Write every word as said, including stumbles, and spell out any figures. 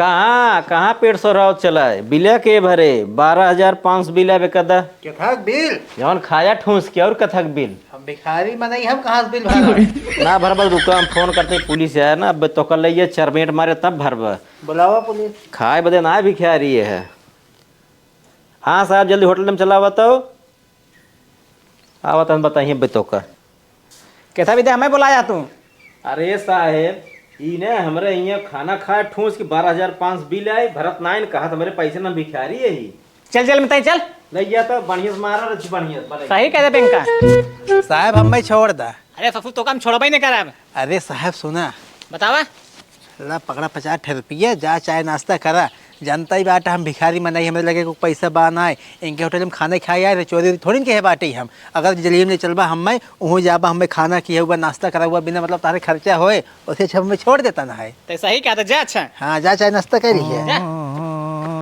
कहाँ, कहाँ पेट सोराव चला है? बिल के भरे? बारह हजार पाँच सौ बिल है बेकदा। कथक बिल? जवन खाया ठूस के और कथक बिल। हम भिखारी मनई, हम कहाँ से बिल भरब? ना भरबा, रुका, हम फोन करते हैं, पुलिस है ना, अब तो कर ले, ये चरमेट मारे तब भरबा। बुलावा पुलिस। खाए बदे ना भिखारी है। हाँ साहब, जल्दी होटल में चला बताओ। आवत हन, बताइए बे तोका। कैसा भी दे, हमें बुलाया तू? अरे साहेब, ई ने हमरे हियाँ खाना खाए ठूस के बारह हजार पाँच सौ बिल आई, भरत नाइन कहत हमरे पैसे ना भिखारी है ही। चल, चल, मिताई, चल। ले गया तो बढ़िया से मारा रच, बढ़िया से, बढ़िया। सही कह दे पिंका। साहेब, हमें छोड़ दा। अरे ससुर, तो काम छोड़बे नहीं करब। अरे साहेब, सुना। बतावा। ला पकड़ा पचास ठे रुपया, जा चाय नाश्ता करा। जानता ही बाटा हम भिखारी मनई, हमरे लगे को पैसा बा ना है। इनके होटल में खाने खाए आए रहे, चोरी थोड़ी न कहे बाटे हम। अगर जलियम ले चलबा हमें, उहू जाबा हमें खाना किया हुआ नाश्ता करा हुआ बिना मतलब तारे खर्चा होए, उसे अच्छा हमें छोड़ देता ना है। तो सही कहा था, जा अच्छा। हाँ, जा चाय नाश्ता करी है। जा।